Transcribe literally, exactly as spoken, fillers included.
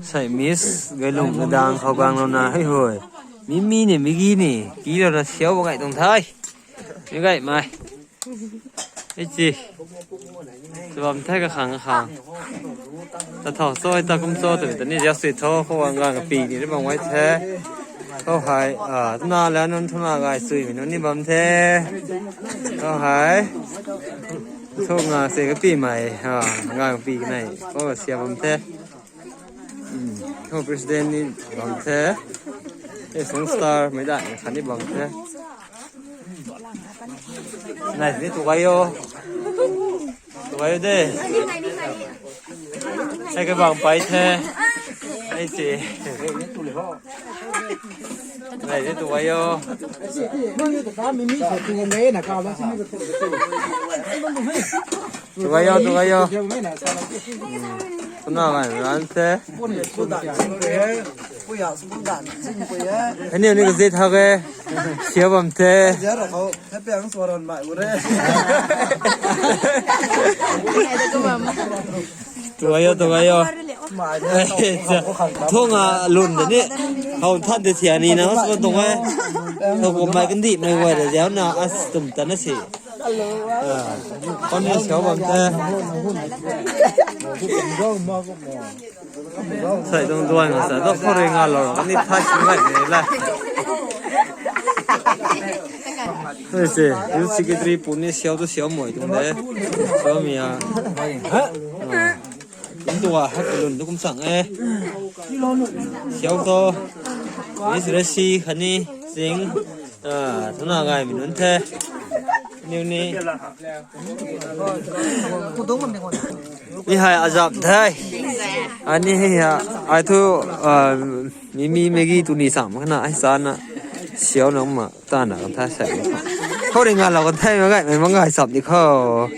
Sei Miss Gailung na dang khou gang lou na hei hui. Mimi ni, Migi ni, ki lou na siau ba gay tuang the. Mi gay mai. Hei chi. Chubam the kakhang kakhang. Ta thau cho, ta kum cho, ta ta ni ziak sui tho, khou wang gang kapi ni, ni bang wai the. Khou hei, ah, tuna la nunc tuna gay sui mi nunc ni bam the. Khou hei. Thu nga se kapi mai, ah, gang kapi kanei. Khou siau bam the. Hmm. Khou president ni bam the. Hei song star mei da khat ni bam the. Nai ni tu gay o. Tu gay o de. Hei kabang pai the. Hei si. Nai ni tu gay o. Tu gay o, tu gay o. Tuna gay ran the. Hei ni ni ka zit ha ke. Siau bam the. Tu gay o, tu gay o. Thu nga lun de ni. Hau than de thian ni na, hau swan tuang e. Thu kum mai kandih mai guay de ziau na, as tum ta na si. Ah, kon ni siau bam the. Sai tuang duan nga sa, tu khou rui nga lou, kan ni thai si mai ni la. Hei se, youth secretary pu ni siau tu siau moi tuang de. Siau mi a. Ah. Kum tu a, hak lun tu kum chang e. Siau tu. Miss Resi khatni, Sing. Ah, tuna gay mi nunc the. Niu ni. Mi hei azap the. Ani hei ha, ai thu, ah, Mimi Migi tu ni sam khana, ai sa na. Siau na ma, ta na kan tha sai. Khou rui nga lou kan the, ma gay, ma gay sap di khou.